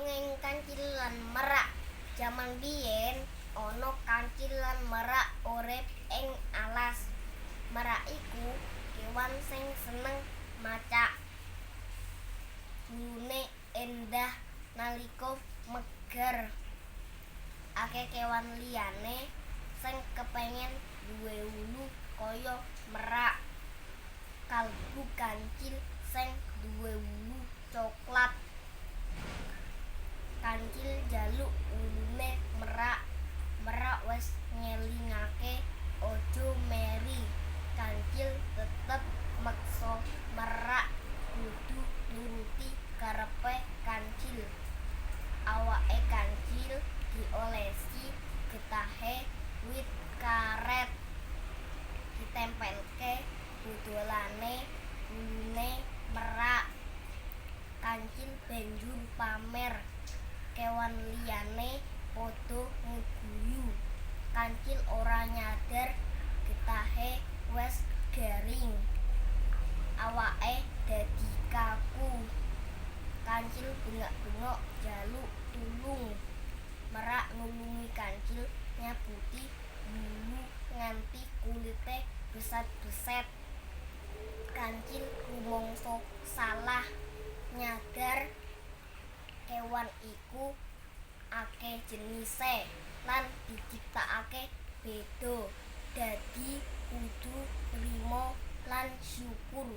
Dongeng Kancil lan Merak. Jaman biyen ana kancil lan merak urip ing alas. Merak iku kewan sing seneng macak. Wulune endah nalika megar. Akeh kewan liyane sing kepengen duwe wulu kaya merak. Kalebu kancil sing duwe wulu coklat. Kancil njaluk wulune merak. Merak wis ngelingake aja meri. Kancil tetep meksa. Merak kudu nuruti karepe kancil. Awake kancil diolesi getahe wit karet. Ditempelke bodolane wulune merak. Kancil banjur pamer. Kewan liyane padha ngguyu. Kancil ora nyadar getahe wis garing. Awake dadi kaku. Kancil bengak-bengok njaluk tulung. Merak nulungi kancil nyabuti wulu nganti kulite beset-beset. Kancil rumangsa salah, nyadar kewan iku akeh jenise lan diciptakake beda. Dadi kudu nrima lan syukur.